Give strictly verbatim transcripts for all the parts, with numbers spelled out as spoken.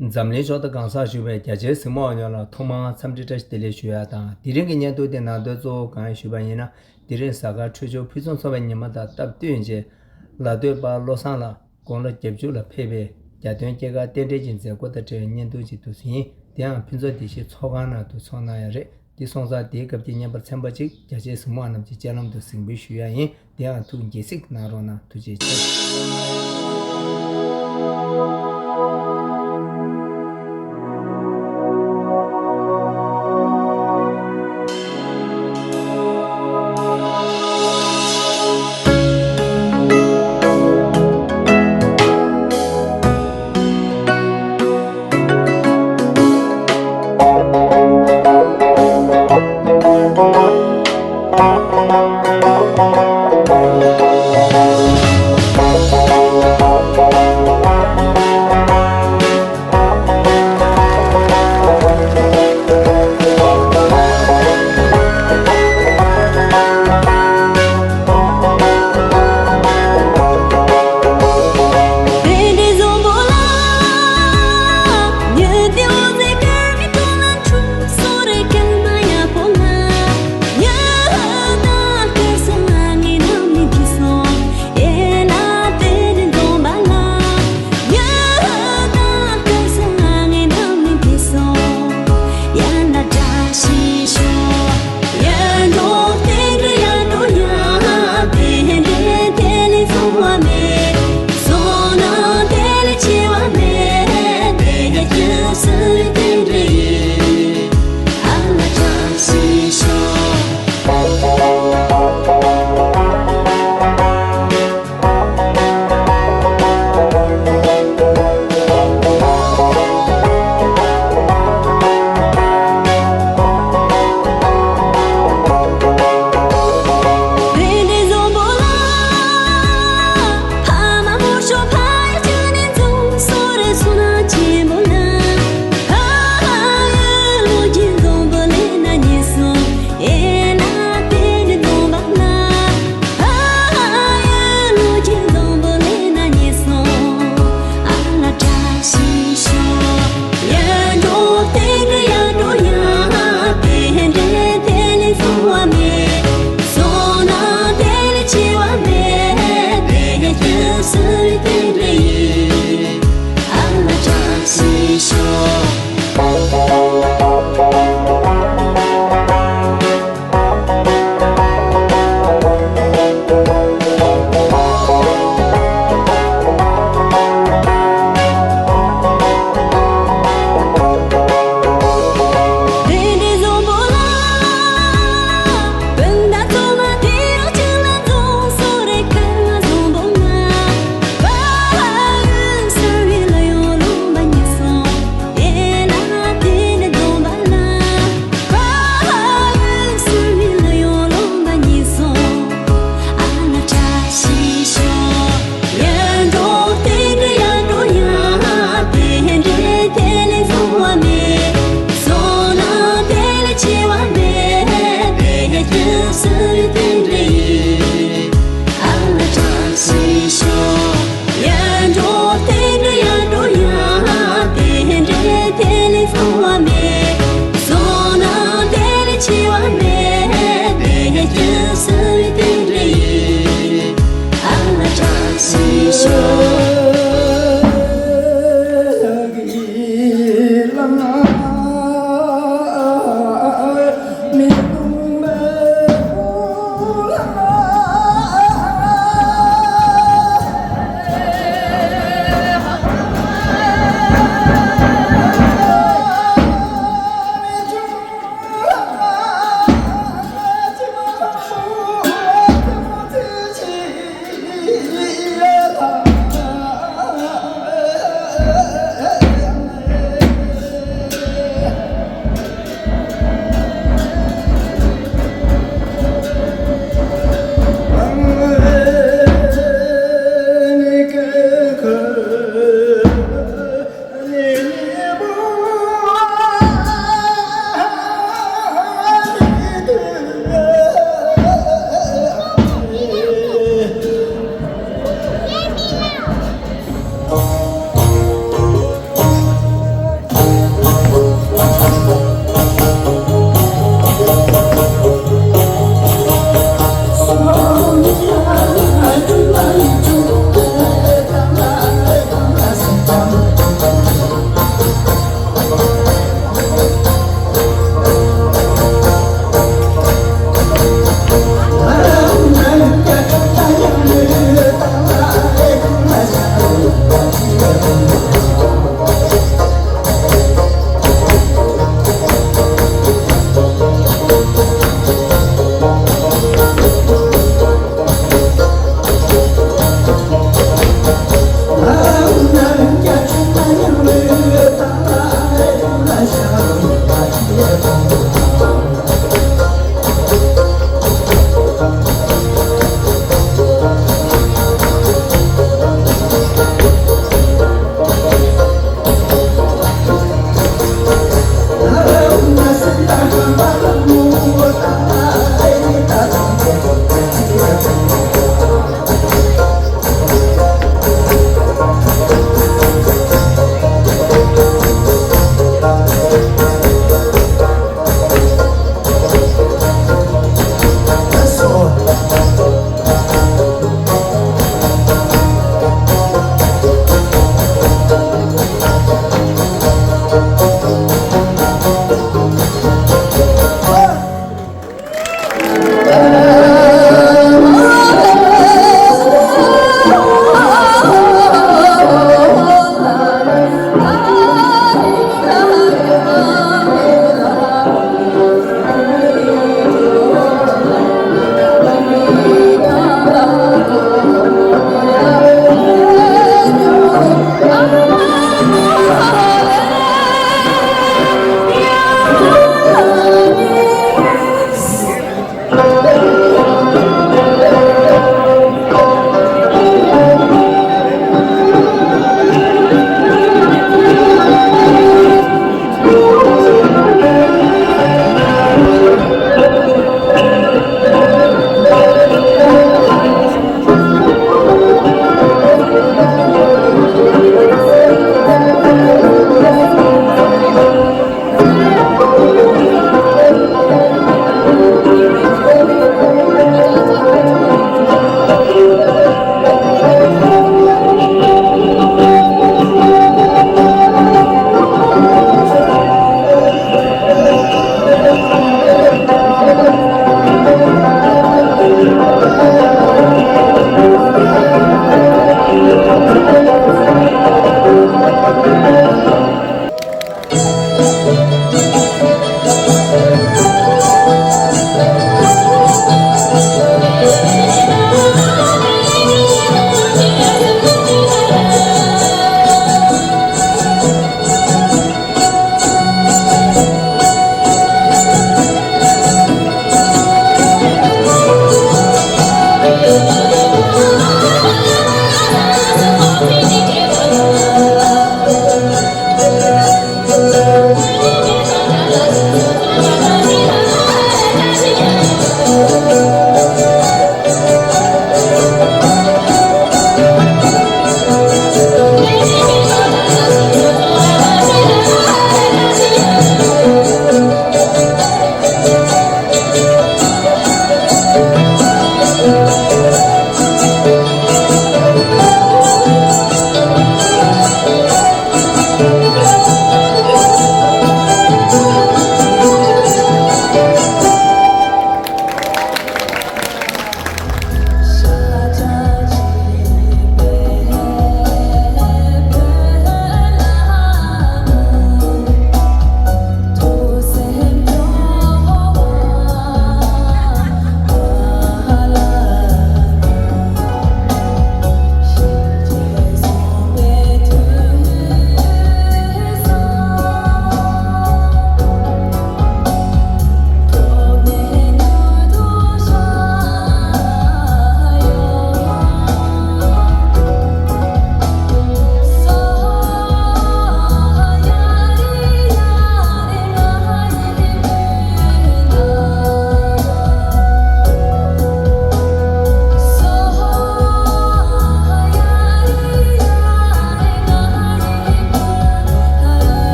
འཛམ་གླིང་ཕྱོགས་མཐའ་གང་སར་བཞུགས་པའི་རྒྱ་ཆེའི་གཟིགས་མོ་བ་ཡོངས་ལ་ཐོག་མར་འཚམས་འདྲི་བཀྲ་ཤིས་བདེ་ལེགས་ཞུ་ཡ་དང་། དེ་རིང་གི་བརྙན་ཐུང་དེ་ནང་དོན་གཙོ་བོ་གང་ཡིན་ཞུས་པ་ཡིན་ན། དེ་རིང་གཟའ་སྐར་འཕྲོད་སྦྱོར་ཕུན་སུམ་ཚོགས་པའི་ཉི་མ་དང་སྟབས་བསྟུན་བྱས། ལ་སྟོད་པ་བློ་བཟང་ལགས་དགུང་ལོ་བརྒྱད་ཅུ་ལ་ཕེབས་པའི་རྒྱ་སྟོན་སྐྱེས་སྐར་རྟེན་འབྲེལ་གྱི་མཛད་སྒོ་དང་འབྲེལ་བའི་བརྙན་ཐུང་ཅིག་འདུག་ཟིན། དེའང་ཕུན་ཚོགས་བདེ་སྐྱིད་ཚོགས་ཁང་ནང་དུ་ཚོགས་གནང་ཡ་རེད། དེ་སོང་ཙང་དེའི་སྐབས་ཀྱི་བརྙན་པར་ཚན་པ་གཅིག་རྒྱ་ཆེའི་གཟིགས་མོ་བ་རྣམས་ཀྱི་སྤྱན་ལམ་དུ་གཟིགས་འབུལ་ཞུ་ཡ་ཡིན། དེའང་ཐུགས་དགྱེས་གཟིགས་གནང་རོགས་གནང་། ཐུགས་རྗེ་ཆེ།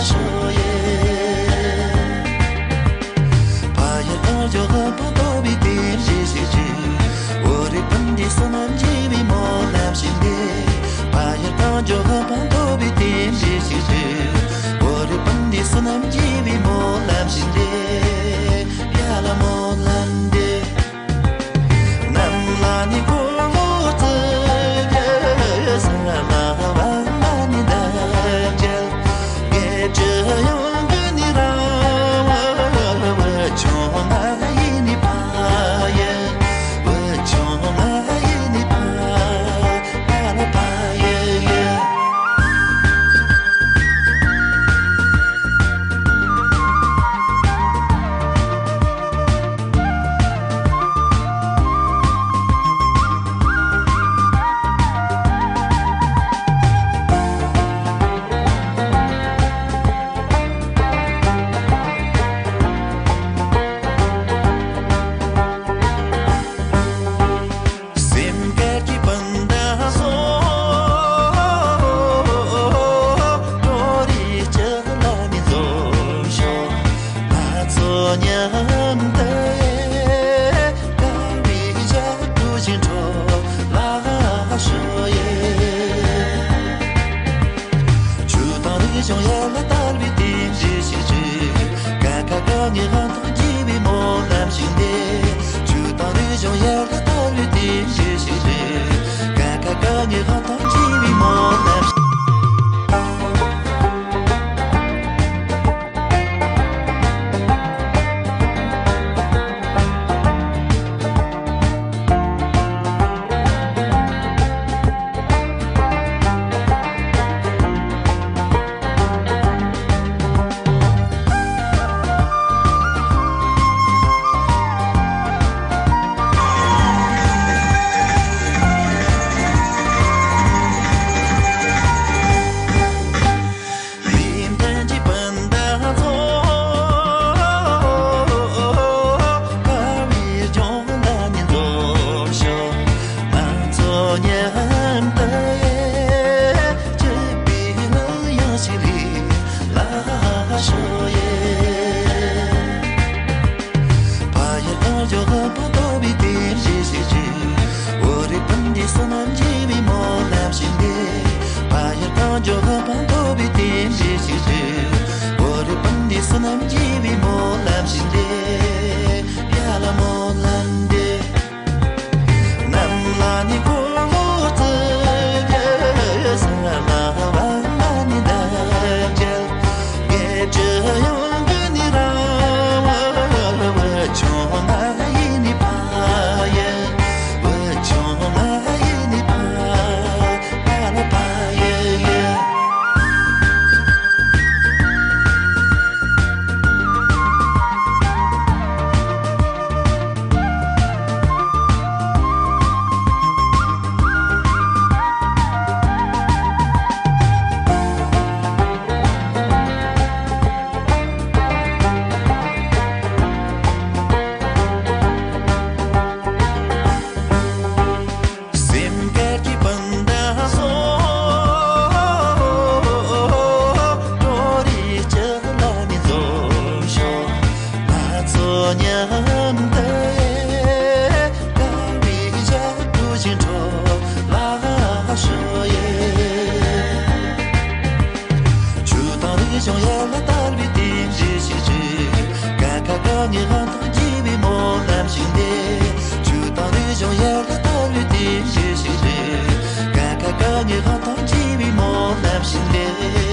ཕ་ཡུལ་གངས་ལྗོངས་དབུལ་ཕོངས་རྟོགས་པའི་རྟེན་གཞི་ཞིག་བྱོས། བོད་རིགས་སྤུན་ཟླའི་བསོད་ནམས་རྒྱས་པའི་སྨོན་ལམ་ཞིག་འདེབས། ཕ་ཡུལ་གངས་ལྗོངས་དབུལ་ཕོངས་རྟོགས་པའི་རྟེན་གཞི་ཞིག་བྱོས། བོད་རིགས་སྤུན་ཟླའི་བསོད་ནམས་རྒྱས་པའི་སྨོན་ལམ་ཞིག་འདེབས། ཡ་ལ་སྨོན་ལམ་འདེབས། སེམས་དཀར་གྱི་སྤུན་ཟླ་ཚོ། བོད་རིགས་སྤྱི་ལ་ནི་འཛོམས་ཤོག་ང་ཚོ་མཉམ་དུ་དགའ་བའི་ཞབས་བྲོ་ཞིག་འཁྲབ་ལ་ཤོག་ཡེ། ཆོས་དང་རིག་གཞུང་ཡར་ལ་དར་བའི་རྟེན་གཞི་ཞིག་བྱོས། ཀ་ཁ་ག་ངའི་དབང་ཐང་རྒྱས་པའི་སྨོན་ལམ་ཞིག་འདེབས། ཆོས་དང་རིག་གཞུང་ཡར་ལ་དར་བའི་རྟེན་གཞི་ཞིག་བྱོས། ཀ་ཁ་ག་ངའི་དབང་ཐང་རྒྱས་པའི་སྨོན་ལམ་ཞིག་ལུང་བསྟན་གྱི་སྤུན་ཟླ་ཚོ། དཀར་བའི་ལྗོངས་ལ་ནི་འཛོམས་ཤོག་ང་ཚོ་མཉམ་དུ་སྐྱིད་པའི་གླུ་དབྱངས་ཤིག་རེ་ལ་ཤོག་ཡེ། ཕ་ཡུལ་གངས་ལྗོངས་དབུལ་ཕོངས་རྟོགས་པའི་རྟེན་གཞི་ཞིག་བྱོས། བོད་རིགས་སྤུན་ཟླའི་བསོད་ནམས་རྒྱས་པའི་སྨོན་ལམ་ཞིག་འདེབས། ཕ་ཡུལ་གངས་ལྗོངས་དབུལ་ཕོངས་རྟོགས་པའི་རྟེན་གཞི་ཞིག་བྱོས། བོད་རིགས་སྤུན་ཟླའི་བསོད་ནམས་རྒྱས་པའི་སྨོན་ལམ་ཞིག་འདེབས། ཡ་ལ་སྨོན་ལམ་འདེབས། སེམས་དཀར་གྱི་སྤུན་ཟླ་ཚོ། བོད་རིགས་སྤྱི་ལ་ནི་འཛོམས་ཤོག་ང་ཚོ་མཉམ་དུ་དགའ་བའི་ཞབས་བྲོ་ཞིག་འཁྲབ་ལ་ཤོག་ཡེ། ཆོས་དང་རིག་གཞུང་ཡར་ལ་དར་བའི་རྟེན་གཞི་ཞིག་བྱོས། ཀ་ཁ་ག་ངའི་དབང་ཐང་རྒྱས་པའི་སྨོན་ལམ་ཞིག་འདེབས། ཆོས་དང་རིག་གཞུང་ཡར་ལ་དར་བའི་རྟེན་གཞི་ཞིག་བྱོས། ཀ་ཁ་ག་ངའི་དབང་ཐང་རྒྱས་པའི་སྨོན་ལམ་ཞིག་འདེབས།